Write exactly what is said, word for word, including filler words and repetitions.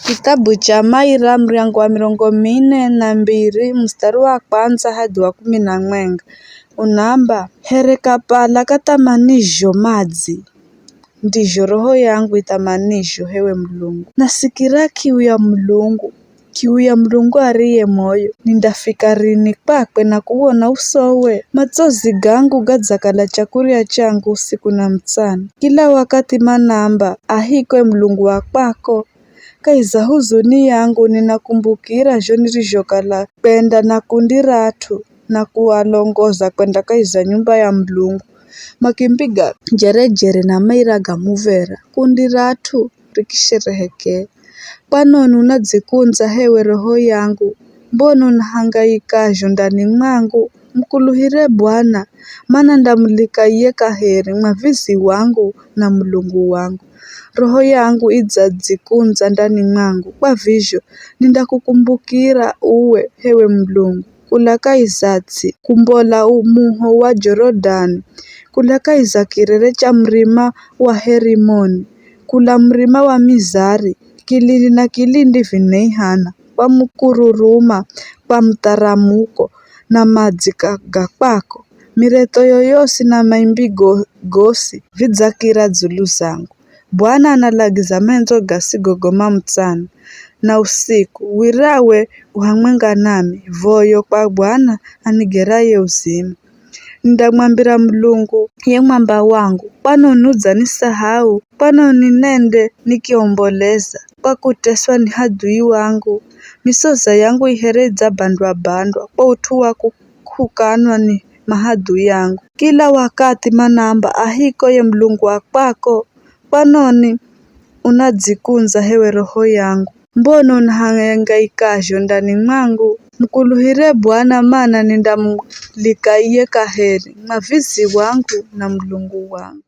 Kitabu cha Maira, muryango wa mirongo mine na mbiri, mustari wa kwanza hadi wa kumi na mwenga, unaamba, "Here kapala kathamanizho madzi, ndizho roho yangu ithamanizho, h'ewe Mulungu. Nasikira kiu ya Mulungu, kiu ya Mulungu ariye moyo. Nindafika rini kwakwe na kuwona usowe? Matsozi gangu gadzakala chakurya changu usiku na mutsana. Kila wakathi manaamba, 'Ahikwe Mulungu wa kwako.' Kahi za huzuni yangu ninakumbukira zho nirizhokala kwenda na kundi ra at'u na kualongoza kwenda kahi za nyumba ya Mulungu. Makimbiga jerejere na maira ga muv̱era, kundi ra at'u rikisherehekea. Kwanoni unadzikundza, h'ewe roho yangu? Mbona unahangaikazho ndani mwangu? Mukuluhire Bwana, mana ndamulika iye kaheri, mwavizi wangu na Mulungu wangu. Roho yangu idzadzikundza ndani mwangu, kwa vizho nindakukumbukira uwe, h'ewe Mulungu, kula kahi za ts'i, kumbola u-, muho wa Jorodani, kula kahi za kirere cha murima wa Herimoni, kula murima wa Mizari, kilindi na kilindi vineihana, kwa mukururuma, kwa mutharamuko, na madzi ka-, ga kwako. Miretho yoyosi na maimbi go-, gosi vidzakira dzulu zangu. Bwana analagiza mendzo gasigogoma mutsana na usiku, wirawe u hamwenga nami, voyo kwa Bwana anigeraye uzima. Nindamwambira Mulungu, ye mwamba wangu, kwanoni udzanisahau? Kwanoni nende nikiomboleza kwa kuteswa ni hadhui wangu? Misoza yangu i here idzabandwa-bandwa kwa ut'u wa ku-, kukanwa ni mahadhui angu. Kila wakathi manaamba, 'Ahiko ye Mulungu wa kwako.' Kwanoni unadzikundza, h'ewe roho yangu? Mbona unahangaikazho ndani mwangu? Mukuluhire Bwana, mana nindamulika iye kaheri, mwavizi wangu na Mulungu wangu.